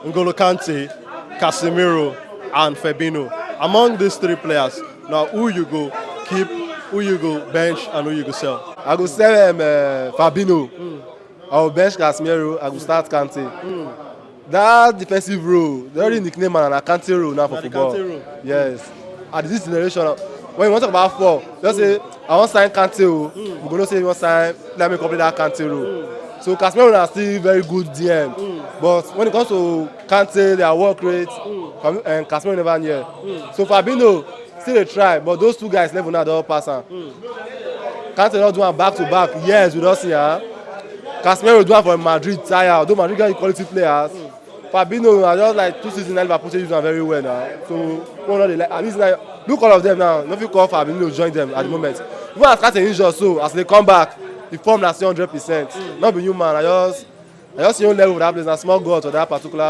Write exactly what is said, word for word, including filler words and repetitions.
N'Golo Kante, Casemiro, and Fabinho. Among these three players, now who you go keep, who you go bench, and who you go sell? I go sell um, uh, Fabinho. I will bench Casemiro. I go start Kante. That defensive role, they already nickname am na Kante role now for Na the football. Kante role. Yes. At this generation, when you want to talk about four, just say I wan sign Kante o. We go know say you wan sign. Let me complete that Kante role. So Casemiro na still very good D M, but when it comes to Kante, their work rate, Fab- and Casemiro never near. So Fabinho still dey try, but those two guys level now don pass am. Kante don do am back to back. Yes, we don see am. Casemiro do am for Madrid tire, although Madrid get quality players. Fabinho na just like two seasons now Liverpool take use am very well now. So one of the like at least now look all of them now. No fit call Fabinho join them at the moment. Even as Kante injure so as they come back, the form na still hundred percent. No be human. I just I just see no level for that place. Na small god for that particular